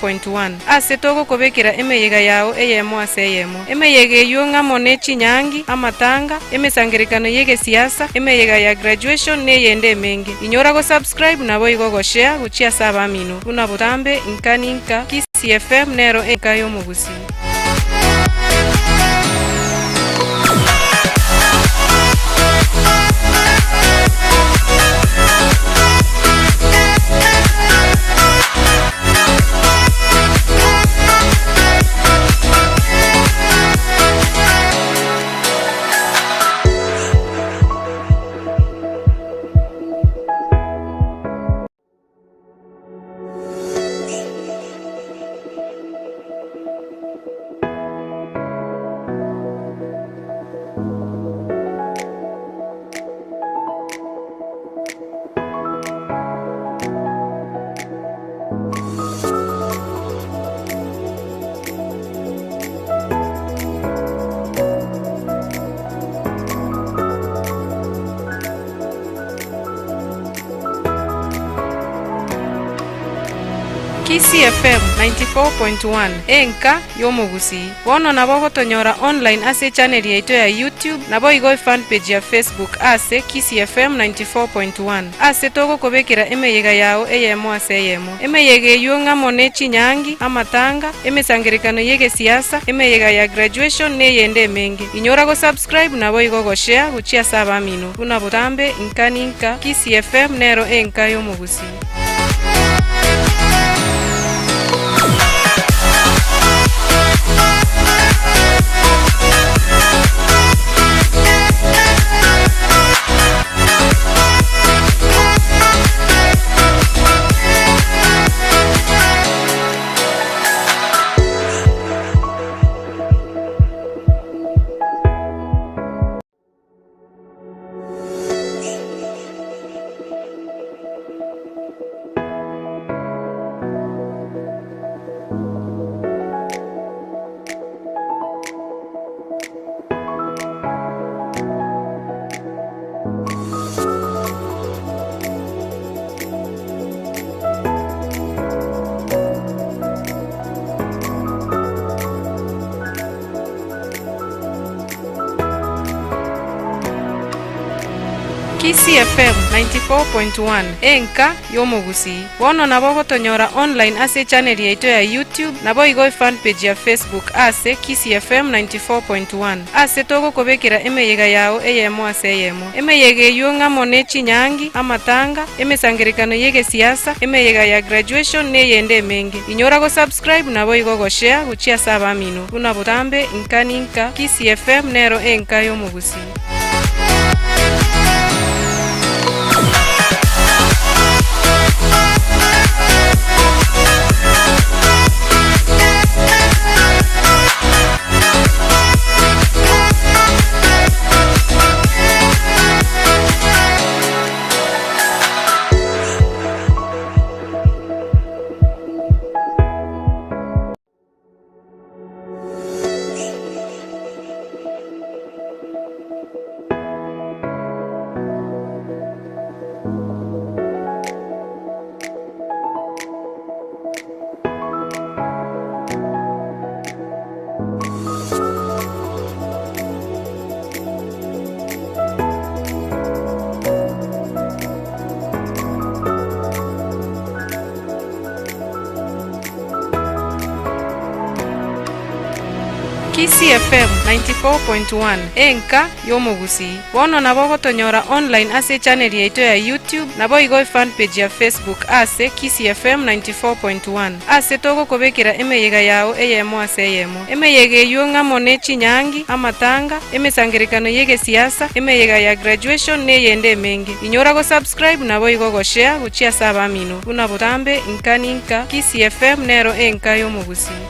94.1 Ase togokobekera emeyega yao eyemo ase eyemo. Emeyega eyio ng'amo ne chinyangi, amatanga, emesangererekano y'egesiasa, emeyega ya graduation na eyende emenge. Inyora go subscribe naboigo go share gochia ase abamino buna botambe inka ninka Kisii FM nero enka y'omogusii. Kisii FM 94.1, enka y'omogusii. Bono nabo ogotonyora online ase echannel yaito ya YouTube naboigo efanpage ya Facebook ase Kisii FM 94.1 ase togokobekera emeyega yao eyemo ase eyemo. Emeyega eyio ng'amo ne chinyangi, amatanga, emesangererekano y'egesiasa, emeyega ya graduation na eyende emenge. Inyora go subscribe naboigo go share gochia ase abamino buna botambe inka ninka Kisii FM nero enka y'omogusii. Kisii FM 94.1, enka y'omogusii. Bono nabo ogotonyora online ase echannel yaito ya YouTube naboigo efanpage ya Facebook ase Kisii FM 94.1 ase togokobekera emeyega yao eyemo ase eyemo. Emeyega eyio ng'amo ne chinyangi, amatanga, emesangererekano y'egesiasa, emeyega ya graduation na eyende emenge. Inyora go subscribe naboigo go share gochia ase abamino buna botambe inka ninka Kisii FM nero enka y'omogusii. Kisii FM 94.1, enka y'omogusii. Bono nabo ogotonyora online ase echannel yaito ya YouTube naboigo efanpage ya Facebook ase Kisii FM 94.1 ase togokobekera emeyega yao eyemo ase eyemo. Emeyega eyio ng'amo ne chinyangi, amatanga, emesangererekano y'egesiasa, emeyega ya graduation na eyende emenge. Inyora go subscribe naboigo go share gochia ase abamino buna botambe inka ninka Kisii FM nero enka y'omogusii.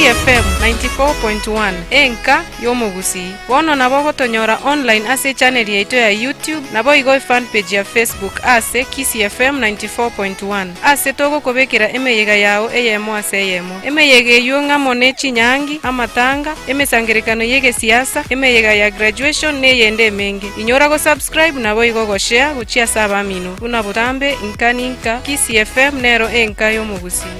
FM 94.1 enka y'omogusii. Bono nabo ogotonyora online ase echaneli yaito ya YouTube naboigo efanpage ya Facebook ase Kisii FM 94.1 ase togokobekera emeyega yao eyemo ase eyemo. Emeyega eyio ng'amo ne chinyangi, amatanga, emesangerekano y'egesiasa, emeyega ya graduation na eyende emenge. Inyora gosubscribe naboigo goshare gochia ase abamino buna botambe inka ninka Kisii FM nero enka y'omogusii.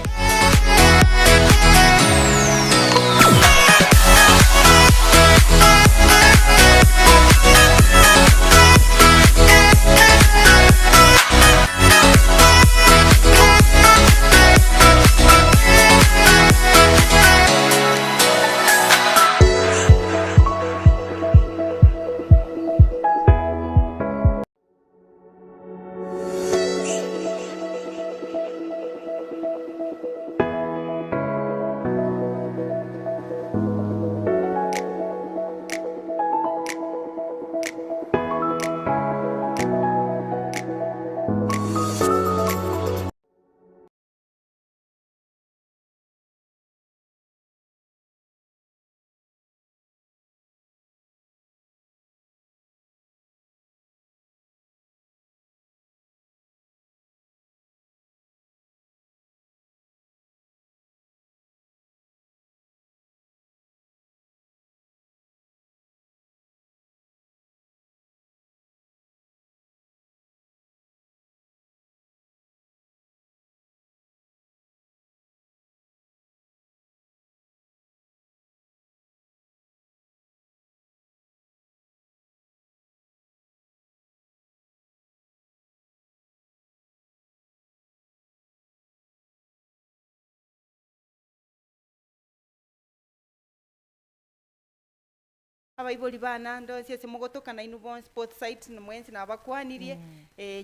Abaibori bana ndonsi ase mogotoka nainwe bonsi both sides mwensi nabakwanirie,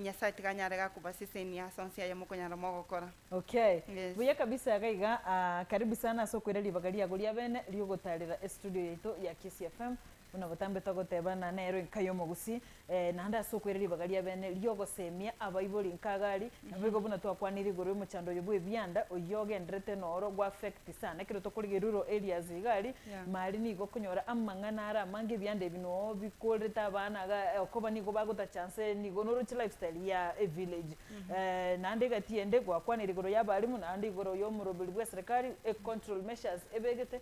Nyasaye tiga anyare gakobasesenia ase onsi aya mokonyara mogokora. Okay. Yes. Buya kabisa iga iga, ah, karibu sana ase okoira ribaga riago ria bene riogotarera estudio yaito ya Kisii FM, buna botambe togoteba na nero enka y'omogusii, naende ase okoira ribaga ria bene riogosemia abaibori nkaga aria, naboigo buna twakwanire igoro y'omochando oyo bwa ebianda, oyio ogenderete noro gwa affect sana. Ekero tokorigia rural areas iga aria, Yeah. mari nigo okonyora amang'ana are amange ebianda ebi noo bikorete abana iga okoba nigo bagotacha nse nigo noroche lifestyle ya evillage. Naende egati ende gwakwanire igoro ya abalimu naende igoro ya omoroberi bwa eserekari econtrol measures ebegete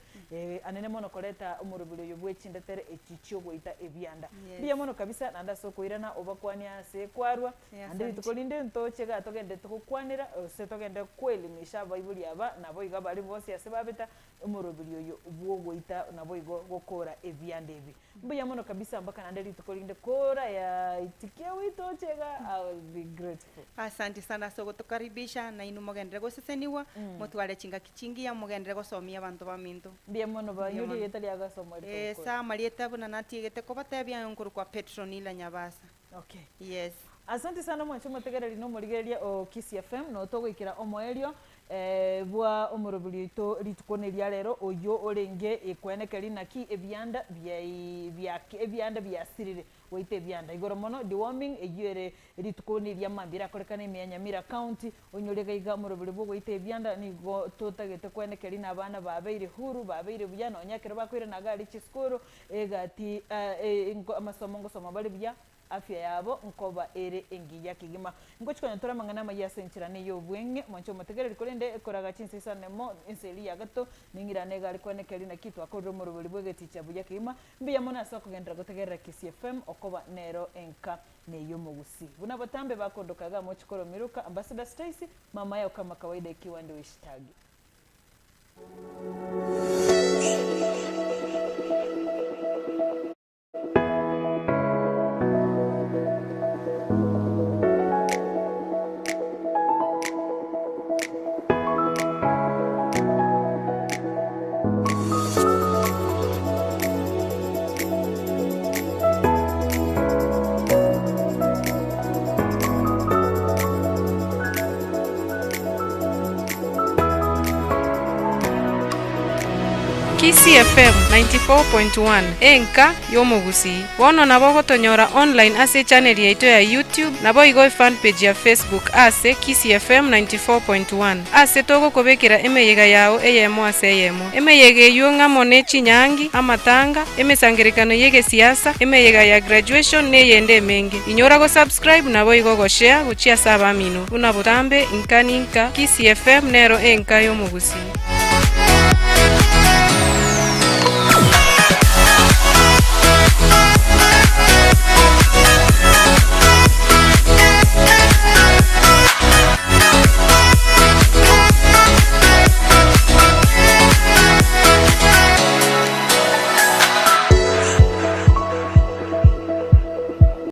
anene mono koreta omoroberi oyo bwe chindetere echi chiogoita ebianda. Mbuya Yes. mono kabisa naende ase okoirana obakwanie ase kwarwa naende Asante. rituko rinde ntoche igaa togenderete gokwanera gose togende koelimisha abaibori aba nabo iga abalimu bonsi ase babeta omoroberi oyo bwogoita naboigo gokora ebianda ebi. Mbuya mono kabisa mpaka naende rituko rinde kora yaitikia goitocha iga I will be grateful. Asante sana ase ogotokaribisha, nainwe mogenderere goseseniwa, motware chingaki chingiya, mogenderere gosomia abanto baminto. Mbuya mono Mbuya banyori mono. erieta riago ase omorito gokora. Ase amarieta buna natiegete kobatebia nkorokwa Petronila Nyabasa. Okay. Yes. Asante sana omwanche omotegereri na omorigereria o Kisii FM, noo togoikera omoerio bwa omoroberi oito rituko neria rero oyio orenge ekwenekeri naki ebianda biai biak ebianda biasirire goita ebianda igoro mono deworming eyio ere rituko neria mambia erakorekane ime ya Nyamira county onyore iga iga omoroberi bwa ogoita ebianda nigo totagete kwenekeri na abana babeire huru babeire buya nonya ekero bakoirana iga aria chisukuru egati amasomo ngosoma bare buya Afya yabo nkoba ere engiya kegima. Ngochia konya tore amang'ana amayia ase enchera neye obweng'e, mwanche omotegereri, korende ekoraga chinsa isano nemo, ensa eria ya gatato, ning'irane iga are kwane keria naki twakorire omoroberi bw'egeticha buya kegima. Mbuya mono ase okogenderera gotegerera Kisii FM, okoba nero enka ney'omogusii. Buna botambe bakondoka iga mochie koromiruka, Ambassador Stacy, mama yao kama kawaida ikiwa ndio ishtagi. Kisii Kisii FM 94.1, enka y'omogusii. Bono nabo ogotonyora online ase echannel yaito ya YouTube naboigo efanpage ya Facebook ase Kisii FM 94.1 ase togokobekera emeyega yao eyemo ase eyemo. Emeyega eywo ng'amo ne chinyangi, amatanga, emesangerekano y'egesiasa, emeyega ya graduation neyende emenge. Inyora gosubscribe naboigo goshare gochia ase abamino. Buna botambe inka ninka, Kisii FM nero enka y'omogusii.